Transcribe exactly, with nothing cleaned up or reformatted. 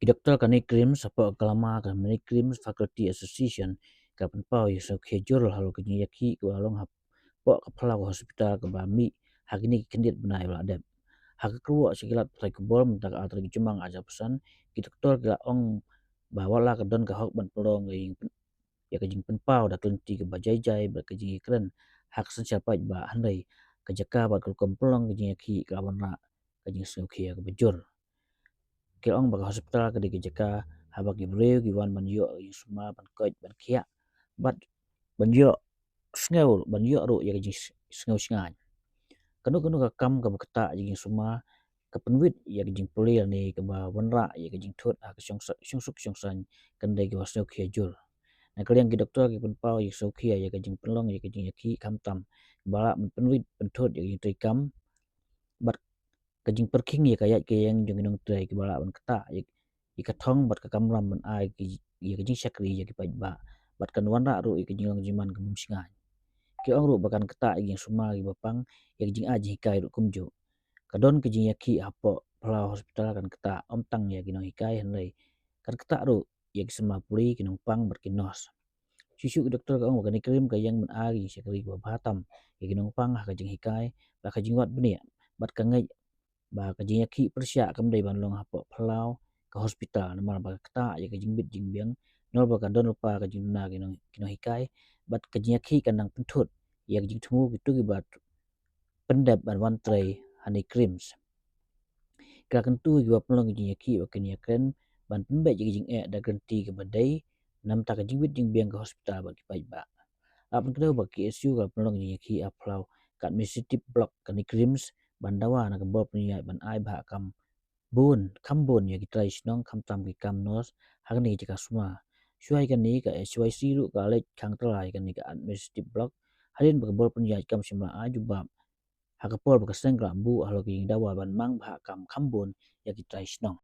Doktor ka NEIGRIHMS hapoh ka lama ka NEIGRIHMS Faculty Association ka pynpaw ïa ka sngewkhia jur halor ka jingïakhih kaba long hapoh ka phyllaw ka hospital kaba mih ha kine ki khyndiat bnai ba la dep. Ha ka kyrwoh sha ki lad pathai khubor mynta ka artarik Jymmang arhajar arphew san, ki doktor ki la ong ba wat la ka don ka hok ban pynlong ïa ka jingpynpaw da ka lynti kaba jai jai bad ka jingïakren ha ka synshar paidbah, hynrei ka jaka bad ka rukom pynlong ka jingïakhih ka la wanrah ka jingsngewkhia kaba jur. Ki la ong ba ka hospital ka dei ka jaka haba ki briew ki wan ban ïoh ïa ka jingsumar, ban koit, ban khiah bad ban ïoh sngew, ban ïoh ruh ïa ka jingsngew shngaiñ. Kano kano ka kam kaba ktah ïa ka jingsumar ka pynwit ïa ka jingpule lane kaba wanrah ïa ka jingthut ha ka shong, shongsuk shongsaiñ, kan dei kaba sngewkhia jur. Na ka liang ki doktor ki pynpaw ïa ka sngewkhia ïa ka jingpynlong ïa ka jingïakhih khamtam kaba lah ban pynwit pynthut ïa ka jingtrei kam bad ka jingpyrkhing ïa ka ïaid ka ïeng jong ki nongtrei kiba lah ban ktah ïa, ïa ka thong bad ka kamram ban ai ki, ïa ka jingshakri ïa ki paidbah bad kan wanrah ruh ïa ka jinglong jingman ka bym shngaiñ. Ki ong ruh ba kan ktah ïa ka jingsumar kiba pang ïa ka jingai jinghikai ruh kumjuh. Ka don ka jingïakhih hapoh phyllaw hospital kan ktah ym tang ïa ki nonghikai hynrei kan ktah ruh ïa ki samla pule, ki nongpang bad ki nurse. Shuh shuh ki doktor ka ong ba ka NEIGRIHMS ka ïeng ban ai ka jingshakri kaba bha tam ïa ki nongpang ha ka jinghikai bad ka jingwad bniah bad ka ngeit ba ka jingïakhih pyrshah kam dei ban long hapoh phyllaw ka hospital namar ba ka ktah ïa ka jingbit jingbiang, namar ba ka don lypa ka jingduna ki nong, ki nonghikai bad ka jingïakhih kan nang pynthut ïa ka jingthmu kito kiba pyndep ban wan trei ha NEIGRIHMS. Ki la kyntu ïa kiba pynlong ka jingïakhih ba kin ïakren ban pynbeit ïa ka jingeh da ka lynti kaba dei namar ka jingbit jingbiang ka hospital bad ki paidbah. La pynkynmaw ba ka KSU ka la pynlong ka jingïakhih ha phyllaw ka administrative block ka NEIGRIHMS ban dawa na ka bor pynïaid ban ai bha kam bun, kham bun ïa ki trai shnong khamtam ki kam nurse ha kane ka jaka sumar. Shuwa ïa kane ka HYC ruh ka la leit khang trai ïa kane ka administrative block hadien ba ka bor pynïaid kam shym la ai jubab ha ka por ba ka seng ka la buh halor ka jingdawa ban mang bha kam kham bun ïa ki trai shnong.